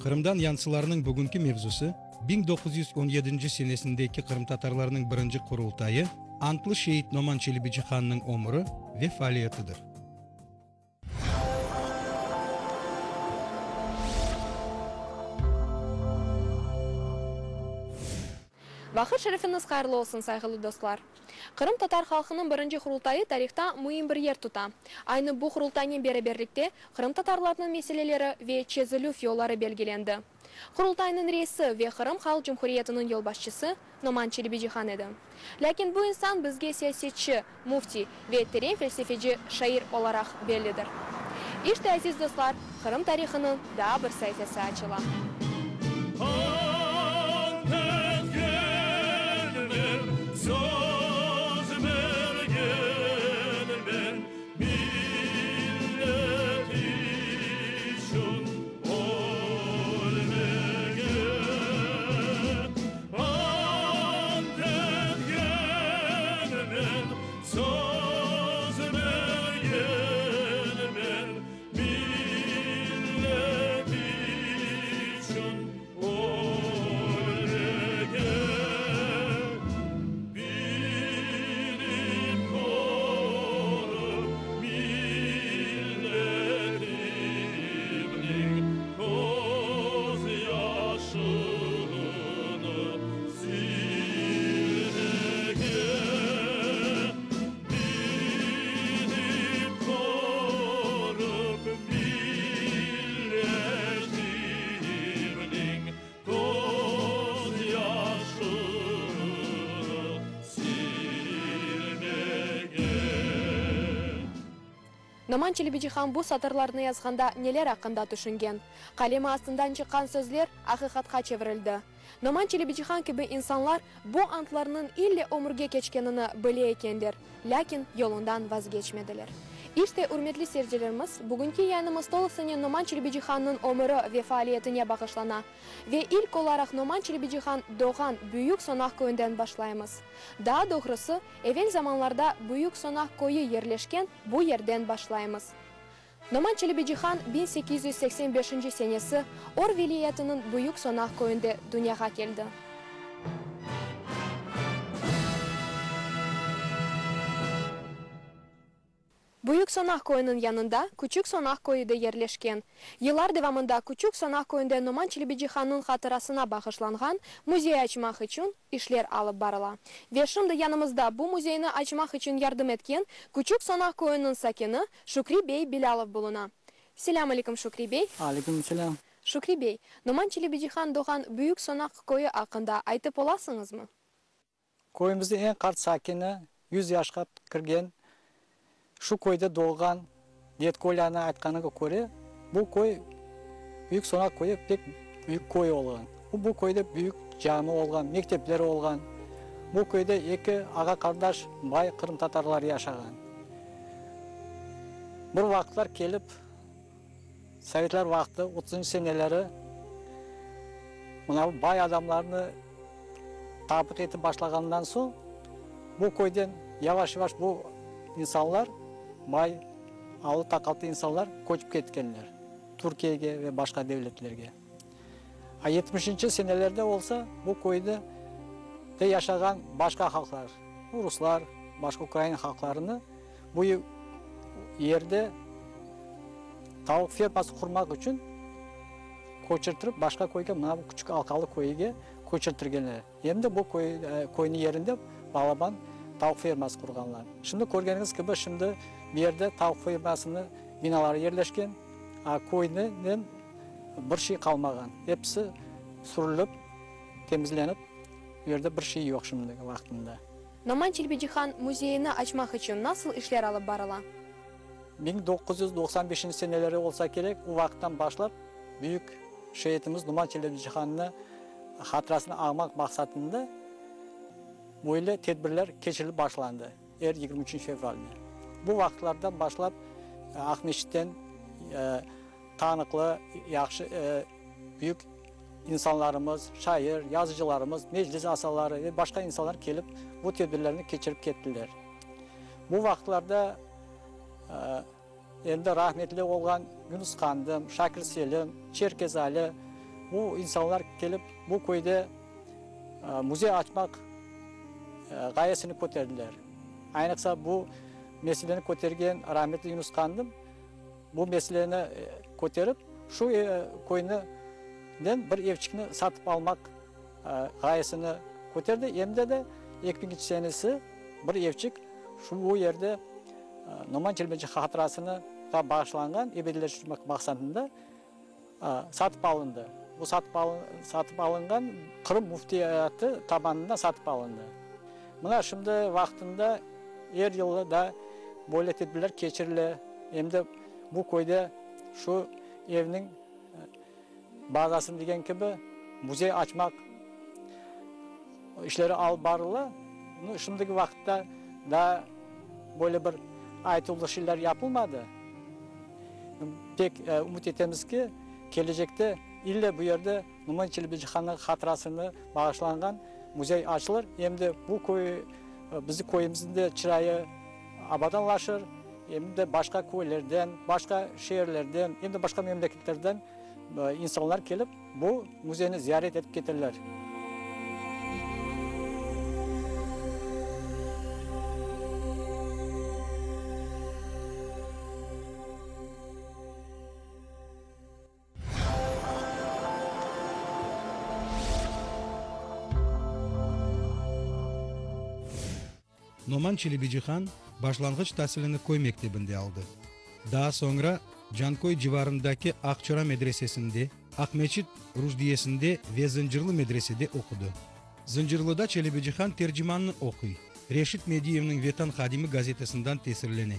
Qırımdan yansılarnıñ bugünki mevzusı, 1917 senesindeki qırımtatarlarnıñ birinci Qurultayı, antlı şeit Noman Çelebicihannıñ ömüri ve faaliyetidir. Vaqıt şerifiñiz hayırlı olsun, sayğılı dostlar! Qırımtatar halqınıñ birinci Qurultayı tarihta müim bir yer tuta. Aynı bu Qurultaynen beraberlikte qırımtatarlarnıñ meseleleri ve çezilüv yolları belgilendi. Qurultaynıñ reisi ve Qırım Halq Cumhuriyetiniñ yolbaşçısı Noman Çelebicihan edi. Lâkin bu insan bizge siyasetçi, müfti ve teren felsefeci şair olaraq bellidir. İşte, aziz dostlar, Qırım tarihınıñ daa bir saifesi açıla. Ant etkenmen, söz bergenmen, Millet içün ölmege. Ant etkenmen, söz bergenmen, Millet içün ölmege. Bilip körip milletimniñ közyaşını silmege. Bilip körip milletimniñ közyaşını silmege. Noman Çelebicihan bu satırlarnı yazğanda neler aqqında tüşüngen? Qalemi astından çıqqan sözler aqiqatqa çevirildi. Noman Çelebicihan kibi insanlar bu antlarnıñ ille ömürge keçkenini bile ekenler, lâkin yolundan vazgeçmediler. İşte, ürmetli seyircilerimiz, bugünki yayınımız tolusınen Noman Çelebicihannıñ ömüri ve faaliyetine bağışlana. Ve ilk olaraq Noman Çelebicihan doğğan Büyük Sonaq köyünden başlaymız. Daa doğrusı, evel zamanlarda Büyük Sonaq köyü yerleşken bu yerden başlaymız. Noman Çelebicihan 1885 senesi Or vilâyetiniñ Büyük Sonaq köyünde dünyağa keldi. Büyük Sonaq köyüniñ yanında Küçük Sonaq köyü de yerleşken. Yıllar devamında Küçük Sonaq köyünde Noman Çelebicihannıñ hatırasına bağışlanğan müzey açmaq içün işler alıp barıla. Ve şimdi yanımızda bu müzeyni açmaq içün yardım etken Küçük Sonaq köyüniñ sakini Şükri bey Bilâlov buluna. Selâm aleyküm, Şükri bey. Aleyküm selâm. Şükri bey, Noman Çelebicihan doğğan Büyük Sonaq köyü aqqında aytıp olasıñızmı? Köyümizniñ eñ qart sakini, yüz yaşqa kirgen, şu köyde doğğan ded Kolânıñ aytqanına köre, bu köy, Büyük Sonaq köyü pek büyük köy olğan. Bu köyde büyük cami olğan, mektepler olğan. Bu köyde eki ağa-qardaş bay qırımtatarlar yaşağan. Bir vaqıtlar kelip, sovetler vaqtı, otuzıncı seneleri, mına bu bay adamlarnı tabiq etip başlağanından soñ, bu köyden yavaş-yavaş bu insanlar, bay, alı-taqatlı insanlar köçip ketkenler Türkiyege ve başqa devletlerge. A yetmişinci senelerde olsa, bu köyde de yaşağan başqa halqlar, ruslar, başqa ukrain halqlarını bu yerde tavuq ferması qurmaq içün köçürtirip başqa köyge, mına bu Küçük Alqalı köyüge köçürtirgenler. Em de bu köy, köyniñ yerinde balaban tavuq ferması qurğanlar. Şimdi körgeniñiz kibi, şimdi bu yerde tavuq fermasınıñ binaları yerleşken, a köynen bir şey qalmağan. Episi sürülip, temizlenip, bu yerde bir şey yoq şimdiki vaqtında. Noman Çelebicihan müzeyini açmaq içün nasıl işler alıp barıla? 1995 seneleri olsa kerek, o vaqıttan başlap büyük şeitimiz Numan Çelebicihannı hatırasını añmaq maqsadında böyle tedbirler keçirilip başlandı er yigirmi üçünci fevralde. Bu vaqıtlardan başlap Aqmescitten tanıqlı, yahşı, büyük insanlarımız, şair, yazıcılarımız, meclis azaları ve başqa insanlar kelip bu tedbirlerni keçirip kettiler. Bu vaqıtlarda endi rahmetli olğan Yunus Qandım, Şakir Selim, Çerkez Ali. Bu insanlar kelip bu köyde müzey açmaq ğayesini köterdiler. Aynıqsa bu meseleni kötergen rahmetli Yunus Qandım bu meseleni köterip, şu köyni den bir evçikni satıp almaq ğayesini köterdi. Em de de eki biñinci senesi bir evçik şu bu yerde Noman Çelebicihan hatırasına bağışlanğan ebedileştirmek maqsadında satıp alındı. Bu satıp alınğan Qırım Müftiyatı tabanından satıp alındı. Mına şimdi vaqtında er yılı da böyle tedbirler keçirile. Em de bu köyde şu evniñ bazasını degen kibi müzey açmaq işleri alıp barıla. Şimdiki vaqıtta daa böyle bir aytuvlı şeyler yapılmadı. Pek ümüt etemiz ki, kelecekte ille bu yerde Numan Çelebicihannıñ hatırasına bağışlanğan müzey açılır, em de bu köy, bizim köyümizniñ de çırayı abadanlaşır, em de başqa köylerden, başqa şeerlerden, em de başqa memleketlerden insanlar kelip bu müzeyni ziyaret etip keterler. Noman Çelebicihan başlanğıç tasilini köy mektebinde aldı. Daa soñra Canköy civarındaki Aqçora medresesinde, Aqmeçit ruşdiyesinde ve Zıncırlı medresede oqudı. Zıncırlıda Çelebicihan Tercimannı oquy, Reşit Mediyevniñ Vetan hadimi gazetasından tesirlene.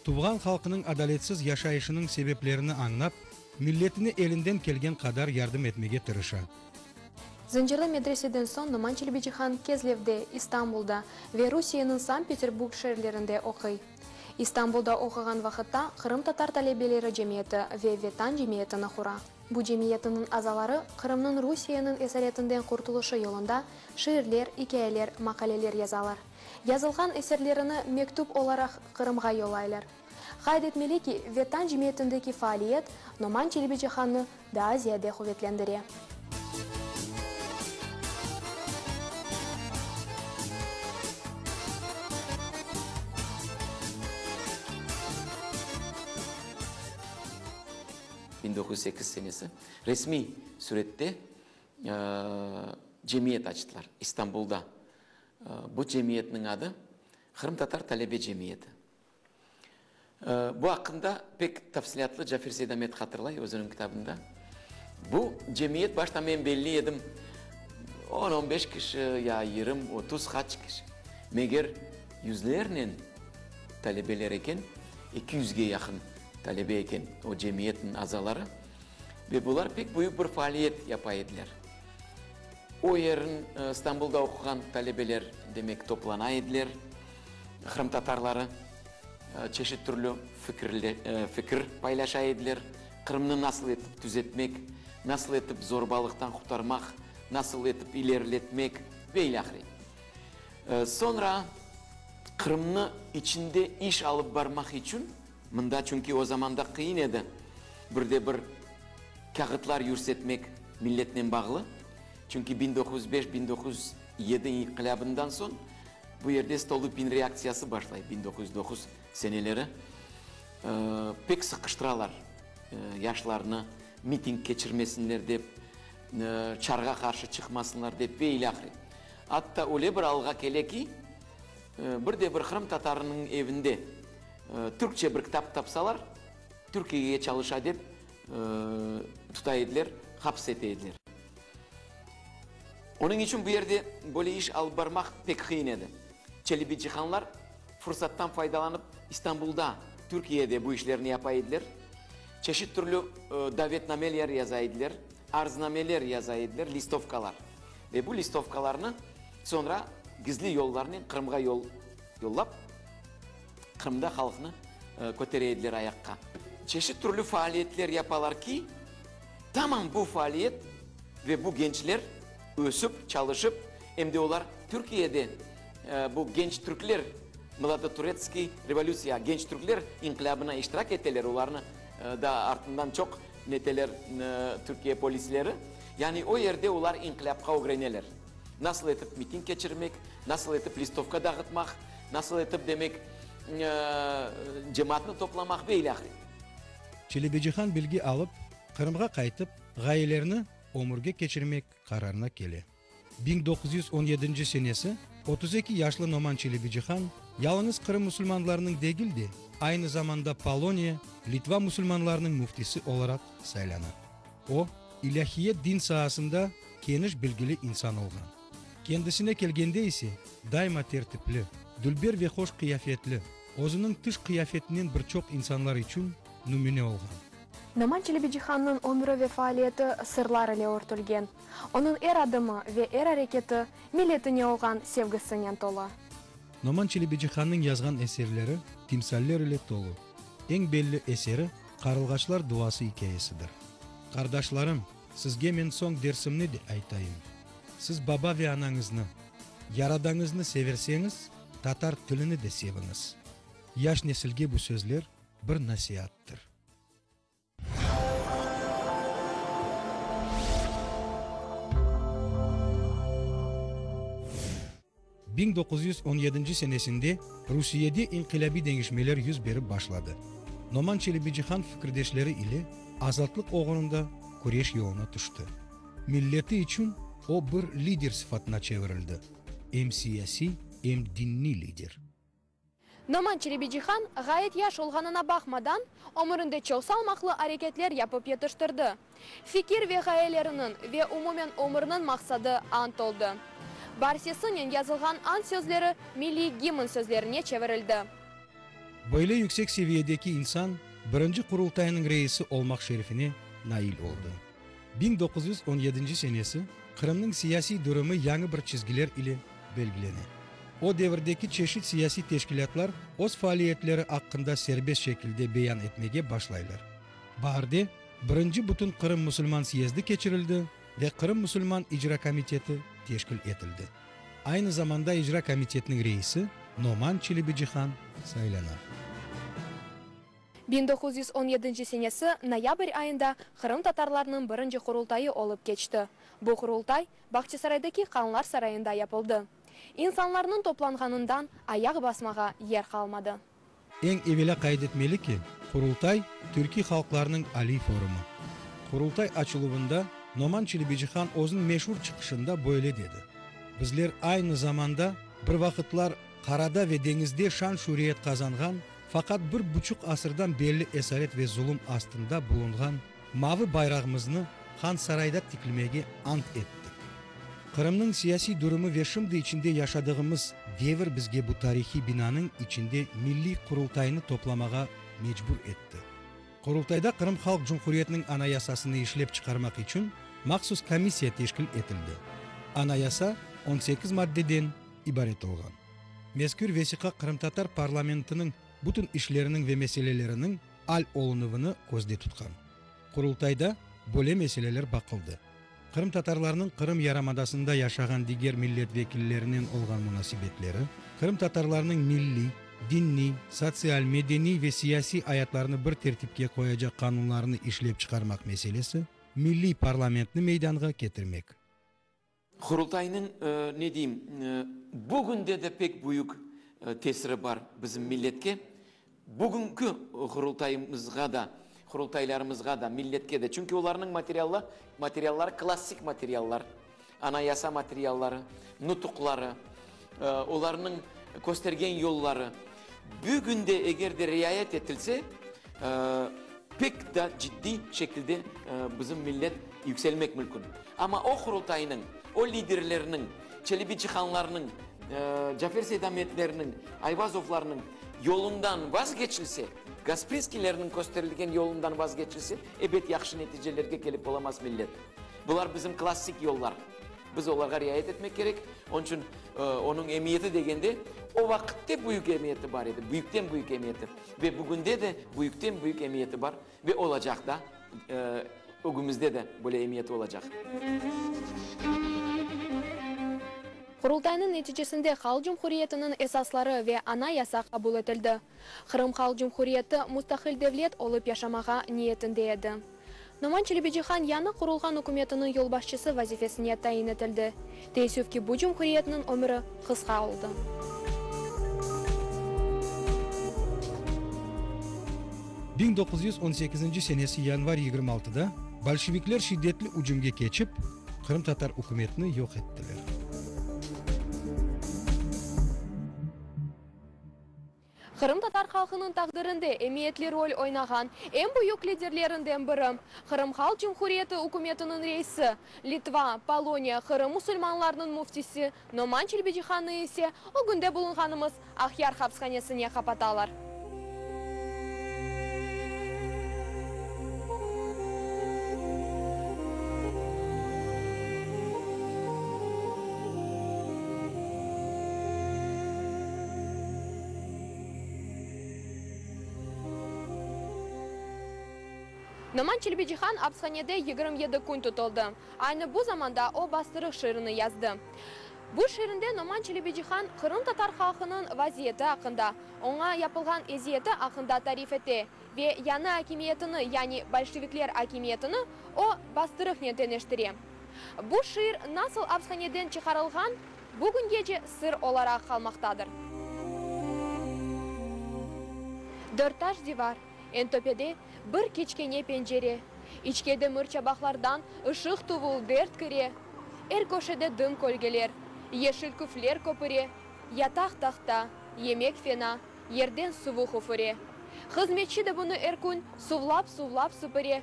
Tuvğan halqınıñ adaletsiz yaşayışınıñ sebeplerini añlap, milletine elinden kelgen qadar yardım etmege tırışa. Zıncırlı medreseden soñ Noman Çelebicihan Kezlevde, İstanbulda ve Rusiyeniñ Sankt-Peterburg şeerlerinde oquy. İstanbulda oquğan vaqıtta Qırımtatar talebeleri cemiyeti ve Vetan cemiyetini qura. Bu cemiyetiniñ azaları Qırımnıñ Rusiyeniñ esaretinden qurtuluşı yolunda şiirler, ikâyeler, maqaleler yazalar. Yazılğan eserlerini mektüp olaraq Qırımğa yollaylar. Qayd etmeli ki, Vetan cemiyetindeki faaliyet Noman Çelebicihannı daa ziyade quvetlendire. 1908 senesi resmiy sürette cemiyet açtılar İstanbulda. Bu cemiyetniñ adı Qırımtatar talebe cemiyeti. Bu aqqında pek tafsilâtlı Cafer Seydamet hatırlay özüniñ kitabında. Bu cemiyet başta men belli edim, on, on beş kişi ya yirim, 30 qaç kişi. Meger yüzlernen talebeler eken, eki yüzge yaqın talebe eken o cemiyetniñ azaları. Ve bular pek büyük bir faaliyet yapa ediler. O yerin İstanbulda oquğan talebeler, demek, toplana ediler. Qırımtatarları çeşit türlü fikir paylaşa ediler. Qırımnı nasıl etip tüzetmek, nasıl etip zorbalıqtan qurtarmaq, nasıl etip ileriletmek ve ilâhre. Soñra Qırımnı içinde iş alıp barmaq içün, mında çünki o zamanda qıyın edi bir de bir kâğıtlar yürsetmek milletnen bağlı, çünki 1905, 1907 inqilâbından soñ Bu yerde Stolıpin reaktsiyası başlay, 1909 seneleri. Pek sıqıştıralar yaşlarnı, miting keçirmesinler dep, çarğa qarşı çıqmasınlar dep ve ilâhre. Atta öyle bir alğa kele ki, bir de bir qırımtatarınıñ evinde türkçe bir kitap tapsalar, Türkiyege çalışa dep tuta ediler, hapis ete ediler. Onıñ içün bu yerde böyle iş alıp barmaq pek qıyın edi. Çelebicihanlar fursattan faydalanıp İstanbulda, Türkiyede bu işlerni yapa ediler. Çeşit türlü davetnameler yaza ediler, arznameler yaza ediler, listovkalar. Ve bu listovkalarnı soñra gizli yollarnen Qırımğa yollap, Qırımda halqnı kötere ediler ayaqqa. Çeşit türlü faaliyetler yapalar ki, tamam bu faaliyet ve bu gençler ösüp, çalışıp, em de olar Türkiyede bu Genç türkler, Mladoturetskiy revolütsiya, Genç türkler inqilâbına iştirak eteler, olarnı da artından çoq neteler Türkiye polisleri. Yani o yerde olar inqilâpqa ögreneler. Nasıl etip miting keçirmek, nasıl etip listovka dağıtmaq, nasıl etip, demek, cemaatnı toplamaq ve ilâhre. Çelebicihan bilgi alıp, Qırımğa qaytıp, ğayelerni ömürge keçirmek qararına kele. 1917 senesi 32 yaşlı Noman Çelebicihan yalıñız Qırım musulmanlarınıñ degil de, aynı zamanda Poloniya, Litva musulmanlarınıñ müftisi olaraq saylana. O, ilâhiyet din saasında keniş bilgili insan olğan. Kendisine kelgende ise, daima tertipli, dülber ve hoş qıyafetli, özüniñ tış qıyafetinen bir çoq insanlar içün nümüne olğan. Noman Çelebicihannıñ ömrü ve faaliyeti sırlar ile örtülgen. Onıñ er adımı ve er areketi milletine olğan sevgisinen tolu. Noman Çelebicihannıñ yazğan eserleri timsaller ile tolu. Eñ belli eseri Qarılğaçlar duası ikâyesidir. Qardaşlarım, sizge men soñ dersimni de aytayım. Siz baba ve anañıznı, Yaradañıznı severseñiz, tatar tilini de seviñiz. Yaş nesilge bu sözler bir nasiattır. 1917 senesinde Rusiyede inqilâbiy deñişmeler yüz berip başladı. Noman Çelebicihan fikirdeşleri ile azatlıq oğrunda küreş yoluna tüşti. Milleti içün o bir lider sıfatına çevirildi, em siyasiy, em dinniy lider. Noman Çelebicihan ğayet yaş olğanına baqmadan, ömürinde çoq salmaqlı areketler yapıp yetiştirdi. Fikir ve ğayeleriniñ ve umumen ömürniñ maqsadı ant oldı. Bar sesinen yazılğan ant sözleri milliy gimn sözlerine çevirildi. Böyle yüksek seviyedeki insan birinci Qurultaynıñ reisi olmaq şerefine nail oldı. 1917 senesi Qırımnıñ siyasiy durumı yañı bir çizgiler ile belgilene. O devirdeki çeşit siyasiy teşkilâtlar öz faaliyetleri aqqında serbest şekilde beyan etmege başlaylar. Baarde birinci Bütünqırım musulman syezdi keçirildi ve Qırım musulman icra komiteti teşkil etildi. Aynı zamanda icra komitetiniñ reisi Noman Çelebicihan saylana. 1917 senesi noyabr ayında qırımtatarlarnıñ birinci Qurultayı olıp keçti. Bu Qurultay Bağçasaraydaki Hanlar sarayında yapıldı. İnsanlarnıñ toplanğanından ayaq basmağa yer qalmadı. Eñ evelâ qayd etmeli ki, Qurultay, türkiy halqlarnıñ aliy forumı. Qurultay açıluvında Noman Çelebicihan özüniñ meşur çıqışında böyle dedi, Bizler aynı zamanda bir vaqıtlar qarada ve deñizde şan-şüriyet qazanğan, faqat bir buçuq asırdan belli esaret ve zulum astında bulunğan mavı bayrağımıznı Hansarayda tiklemege ant ettik. Qırımnıñ siyasiy durumı ve şimdi içinde yaşadığımız devir bizge bu tarihiy binanıñ içinde Milliy Qurultaynı toplamağa mecbur etti. Qurultayda Qırım Halq Cumhuriyetiniñ Anayasasını işlep çıqarmaq içün mahsus komissiya teşkil etildi. Anayasa on sekiz maddeden ibaret olğan. Mezkür vesiqa qırımtatar parlamentiniñ bütün işleriniñ ve meseleleriniñ al olunuvını közde tutqan. Qurultayda böyle meseleler baqıldı, qırımtatarlarnıñ Qırım yarımadasında yaşağan diger millet vekillerinen olğan munasebetleri, qırımtatarlarnıñ milliy, dinniy, sotsial, medeniy ve siyasiy ayatlarını bir tertipke qoyacaq qanunlarnı işlep çıqarmaq meselesi, milliy parlamentni meydanğa ketirmek. Qurultaynıñ, ne deyim, bugünde de pek büyük tesiri bar bizim milletke. Bugünki Qurultayımızğa da, Qurultaylarımızğa da, milletke de. Çünki olarnıñ materiallar, materialları klassik materiallar, anayasa materialları, nutuqları, olarnıñ köstergen yolları. Bugün de eger de riayet etilse, pek da ciddiy şekilde bizim millet yükselmek mümkün. Amma o Qurultaynıñ, o liderlerniñ, Çelebicihanlarnıñ, Cafer Seydametlerniñ, Ayvazovlarnıñ yolundan vazgeçilse, Gasprinskiylerniñ kösterilgen yolundan vazgeçilse, ebet yahşı neticelerge kelip olamaz millet. Bular bizim klassik yollar. Biz olarğa riayet etmek kerek. Onıñ içün onıñ emiyeti degende, o vaqıtte büyük emiyeti bar edi, büyükten büyük emiyeti. Ve bugünde de büyükten büyük emiyeti bar ve olacaq da. Ögümizde de böyle emiyeti olacaq. Qurultaynıñ neticesinde Halq Cumhuriyetiniñ esasları ve Anayasa qabul etildi. Qırım Halq Cumhuriyeti mustaqil devlet olıp yaşamağa niyetinde edi. Noman Çelebicihan yañı qurulğan ükümetiniñ yolbaşçısı vazifesine tayin etildi. Teessüf ki, bu cumhuriyetniñ ömüri qısqa oldı. 1918 senesi yanvar 26-da bolşevikler şiddetli ücümge keçip, qırımtatar ükümetini yoq ettiler. Qırımtatar halqınıñ taqdirinde emiyetli rol oynağan eñ büyük liderlerinden biri, Qırım Halq Cumhuriyeti ükümetiniñ reisi, Litva, Poloniya, Qırım musulmanlarınıñ müftisi Noman Çelebicihannı ise ögünde bulunğanımız Aqyar hapshanesine qapatalar. Noman Çelebicihan apshanede 27 kün tutuldı. Aynı bu zamanda o Bastırıq şiirini yazdı. Bu şiirinde Noman Çelebicihan qırımtatar halqınıñ vaziyeti aqqında, oña yapılğan eziyeti aqqında tarif ete ve yañı akimiyetini, yani bolşevikler akimiyetini o bastırıqnen teñeştire. Bu şiir nasıl apshaneden çıqarılğan, bugüngece sır olaraq qalmaqtadır. Dörttaş divar, eñ töpede bir kiçkene pencere, içke demir çabaqlardan ışıq tuvul dert kire, er köşede dım kölgeler, yeşil küfler köpüre, yataq tahta, yemek fena, yerden suvuq üfüre. Hızmetçi de bunı er kün suvlap-suvlap süpüre.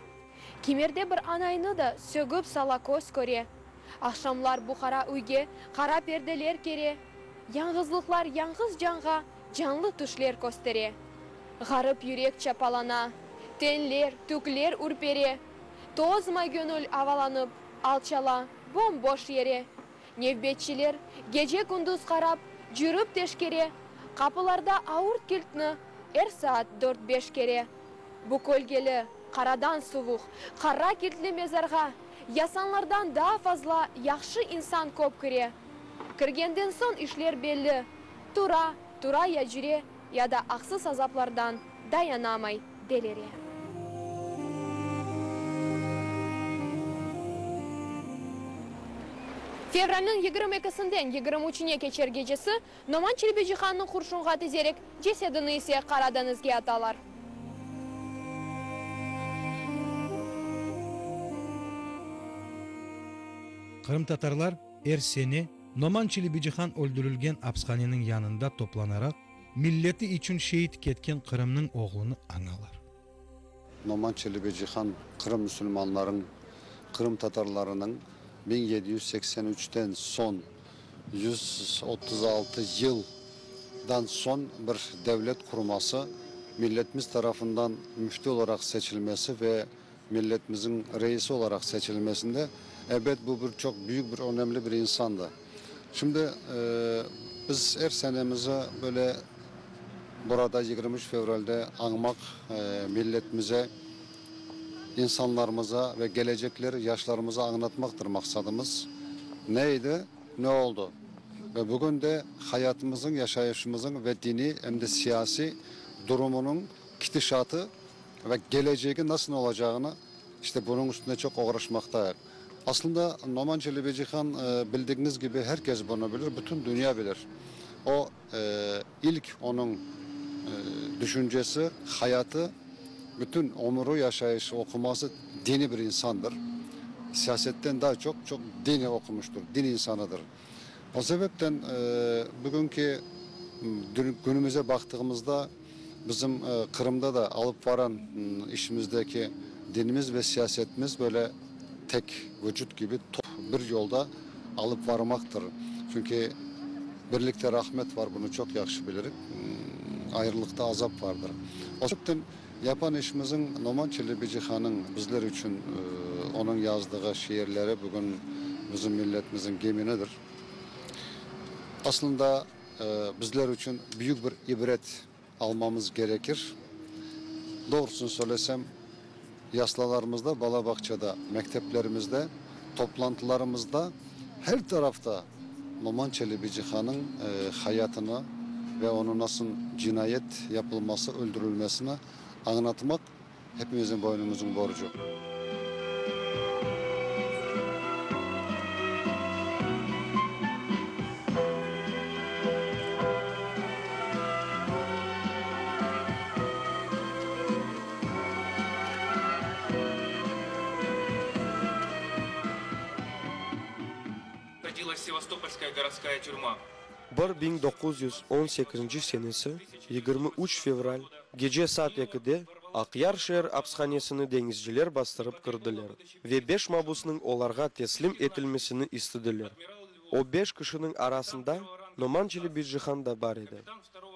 Kimerde bir anaynı da sögüp sala köz köre. Aqşamlar bu qara üyge qara perdeler kere, Yañğızlıqlar yañğız canğa canlı tüşler köstere. Ğarip yürek çapalana, tenler, tükler ürpere, Tozmay göñül avalanıp, alçala bom-boş yere. Nevbetçiler gece-kündüz qarap, cürip teşkere, Qapılarda avurt kiltni er saat dört-beş kere. Bu kölgeli, qaradan suvuq, qara kiltli mezarğa yasanlardan daa fazla yahşı insan köp kire. Kirgenden soñ işler belli, tura, tura ya cüre, ya da aqsız azaplardan dayanamay delire. Fevralniñ 22-sinden 23-üne keçer gecesi Noman Çelebicihannı qurşunğa tizerek, cesedini ise Qara deñizge atalar. Qırımtatarlar er sene Noman Çelebicihan öldürilgen apshaneniñ yanında toplanaraq, milleti içün şeit ketken Qırımnıñ oğlunı añalar. Noman Çelebicihan Qırım musulmanlarıñ, qırımtatarlarınıñ 1783-ten soñ 136 yıldan soñ bir devlet qurması, milletimiz tarafından müfti olaraq seçilmesi ve milletimiziñ reisi olaraq seçilmesinde, ebet, bu bir çoq büyük bir önemli bir insandı. Şimdi biz er senemizi böyle burada 23 fevralde añmaq milletimize, insanlarımıza ve gelecekler yaşlarımıza añlatmaqtır maqsadımız. Ne edi, ne oldu? Ve bugün de hayatımızıñ, yaşayışımızıñ ve diniy em de siyasiy durumunıñ kitişatı ve gelecegi nasıl olacağını işte bunıñ üstünde çoq oğraşmaqtayıq. Aslında Noman Çelebicihan bildigiñiz kibi her kes bunı bilir, bütün dünya bilir. O ilk onıñ düşüncesi, hayatı, bütün ömüri, yaşayışı, oquması diniy bir insandır. Siyasetten daa çoq, çoq diniy oqumuştır, din insanıdır. O sebepten bugünki günümüze baqtığımızda bizim Qırımda da alıp varan işimizdeki dinimiz ve siyasetimiz böyle tek vücut kibi bir yolda alıp varmaqtır. Çünki birlikte rahmet var, bunı çoq yahşı bilirik, ayrılıqta azap vardır. O sebepten yapan işimiziñ Noman Çelebicihanıñ bizler içün onıñ yazdığı şiirleri bugün bizim milletimizin giminidir. Aslında bizler içün büyük bir ibret almamız gerekir. Doğrusını söylesem, yaslalarımızda, bala bağçada, mekteplerimizde, toplantılarımızda her tarafta Noman Çelebicihanıñ hayatını ve onıñ nasıl cinayet yapılması, öldürilmesini añlatmaq hepimizniñ boynumıznıñ borcu. Находилась Севастопольская городская тюрьма. 1918 senesi 23 fevral, gece saat ekide Aqyar şeer apshanesini deñizciler bastırıp kirdiler ve beş mabusnıñ olarğa teslim etilmesini istediler. O beş kişiniñ arasında Noman Çelebicihan da bar edi.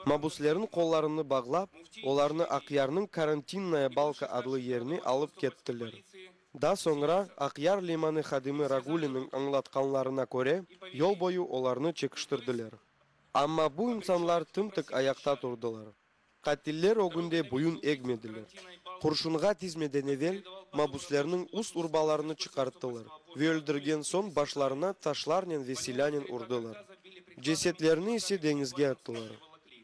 Mabuslerniñ qollarını bağlap, olarnı Aqyarnıñ Karantinnaya Balka adlı yerine alıp kettiler. Daa soñra Aqyar limanı hadimi Ragulinniñ añlatqanlarına köre, yol boyu olarnı çekiştirdiler. Amma bu insanlar tım-tik ayaqta turdılar. Qatiller ögünde boyun egmediler. Qurşunğa tizmeden evel mabuslerniñ üst urbalarını çıqarttılar ve öldürgen soñ başlarına taşlarnen ve silânen urdılar. Cesetlerini ise deñizge attılar.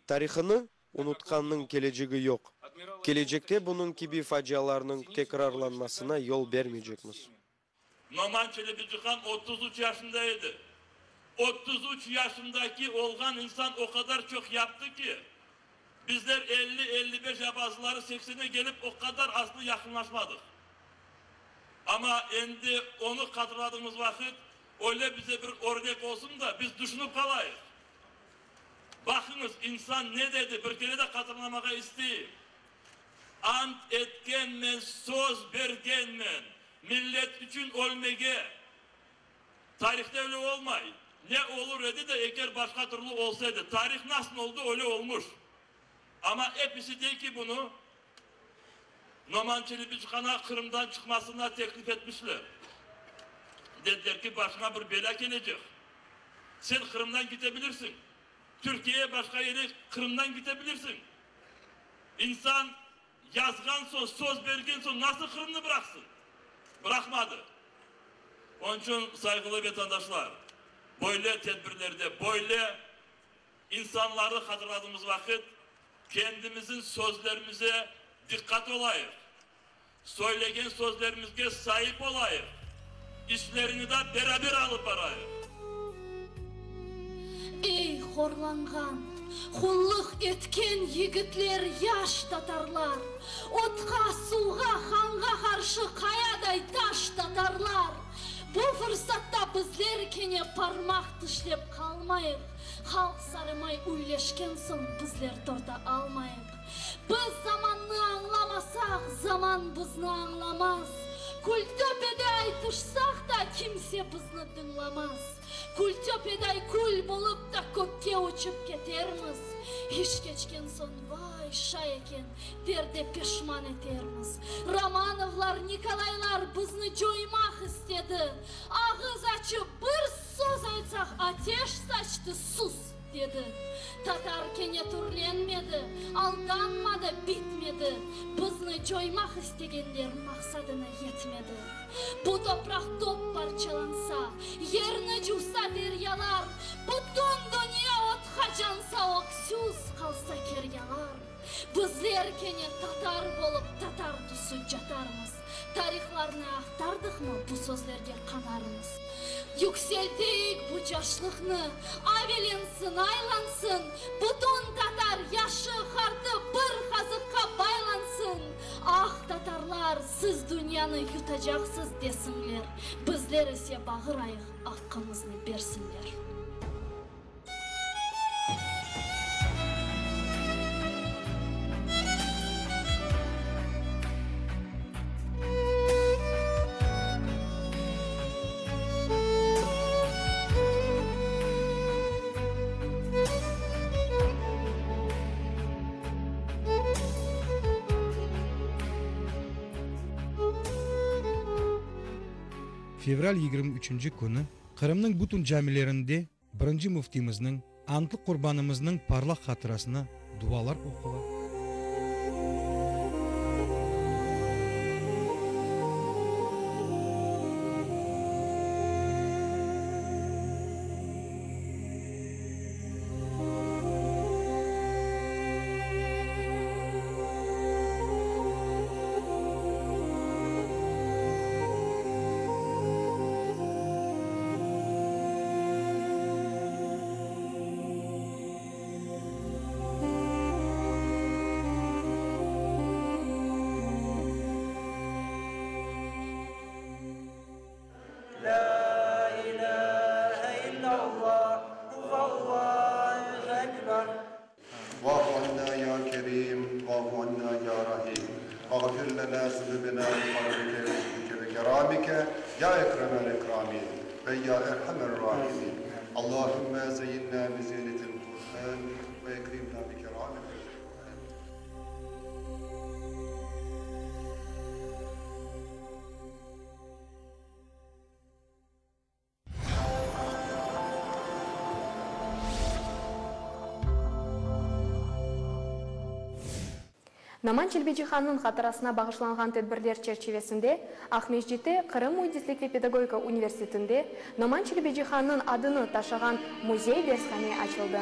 Tarihını unutqannıñ kelecegi yoq. Kelecekte bunıñ kibi facialarnıñ tekrarlanmasına yol bermeycekmiz. Noman Çelebicihan 33 yaşında edi. 33 yaşındaki olğan insan o qadar çoq yaptı ki, bizler 50-55 ya bazıları 80-e kelip o qadar aslı yaqınlaşmadıq. Amma endi onı hatırladığımız vaqıt öyle bize bir örnek olsun da biz tüşünip qalayıq. Baqıñız, insan ne dedi, bir kere de hatırlamağa isteyim. Ant etkenmen, söz bergenmen, millet içün ölmege. Tarihte öyle olmay. Ne olur edi de, eger başqa türlü olsa edi. Tarih nasıl oldı, öyle olmuş. Amma episi dey ki, bunı Noman Çelebicihanğa Qırımdan çıqmasına teklif etmişler. Dediler ki, başıña bir belâ kelecek. Sen Qırımdan kete bilirsiñ. Türkiyeye başqa yere Qırımdan kete bilirsiñ. İnsan yazğan soñ, söz bergen soñ nasıl Qırımnı bıraqsın? Bıraqmadı. Onıñ içün, sayğılı vetandaşlar, böyle tedbirlerde, böyle insanlarnı hatırladığımız vaqıt kendimizniñ sözlerimize diqqat olayıq, söylegen sözlerimizge saip olayıq, işlerini da beraber alıp barayıq. Ey, horlanğan, hullıq etken yigitler, yaş tatarlar! Otqa, suvğa, hanğa qarşı qayaday taş tatarlar! Bu fırsatta bizler kene parmaq tişlep qalmayıq, Halq sarımay üyleşken soñ bizler torta almayıq. Biz zamannı añlamasaq, zaman bizni añlamaz. Kültöpede aytışsaq da, kimse bizni dıñlamaz. Kültöpeday kül bolıp da kökke uçıp ketermiz. İş keçken soñ, vay, şay eken, der de peşman etermiz. Romanovlar, Nikolaylar bizni coymaq istedi. Ağız açıp bir söz aytsaq, ateş saçtı, sus! Dedi. Tatar kene türlenmedi, aldanmadı, bitmedi. Bizni coymaq istegenler maqsadına yetmedi. Bu topraq top parçalansa, yerni cuvsa deryalar, bütün dünya otqa cansa, öksüz qalsa keryalar, bizler kene tatar bolıp tatar tüsü catarmız. Tarihlarnı aqtardıqmı, bu sözlerge qanarmız. Yükselteyik bu caşlıqnı, avelensin, aylansın, bütün tatar, yaşı, qartı bir qazıqqa baylansın. Ah, tatarlar, siz dünyanı yutacaqsız desiñler, bizler ise bağırayıq, aqqımıznı bersinler. Fevral 23 künü Qırımnıñ bütün camilerinde Birinci müftimizniñ, antlı qurbanımıznıñ parlaq hatırasına dualar oqula. Ya Ekremel Ekramin ve Ya Erhamer Rahimin. Allahümme zeyyinna bi zinetil Kur'an ve ekrimna bi kerametil Kur'an. Noman Çelebicihannıñ hatırasına bağışlanğan tedbirler çerçivesinde Aqmescitte Qırım müendislik ve pedagogika universitetinde Noman Çelebicihannıñ adını taşığan müzey-dershane açıldı.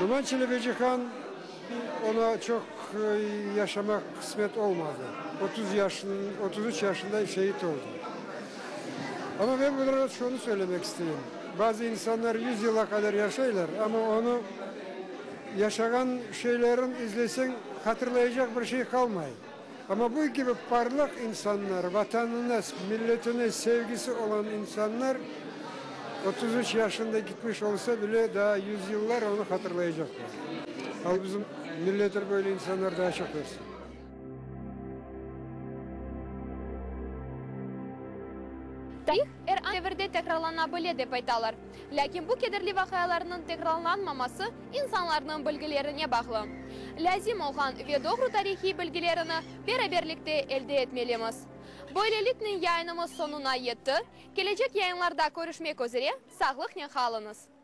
Noman Çelebicihan oña çoq yaşamaq qısmet olmadı. 30 yaşın, 33 yaşında şehit oldı. Amma ben burada şunı söylemek isteyim. Bazı insanlar 100 yıla qadar yaşaylar, amma onı yaşağan şeylerin izleseñ, hatırlayacaq bir şey qalmay. Amma bu kibi parlaq insanlar, Vatanına, milletine sevgisi olan insanlar 33 yaşında gitmiş olsa bile, daa yüzyıllar onı hatırlayacaqlar. Alla bizim milletine böyle insanlar daa çoq bersin. Tarih er angi devirde tekrarlana bile, dep aytalar. Lâkin bu kederli vaqialarnıñ tekrarlanmaması insanlarnıñ bilgilerine bağlı. Lâzim olğan ve doğru tarihiy bilgilerini beraberlikte elde etmelimiz. Böyleliknen yayınımız soñuna yetti. Kelecek yayınlarda körüşmek üzere, sağlıqnen qalıñız!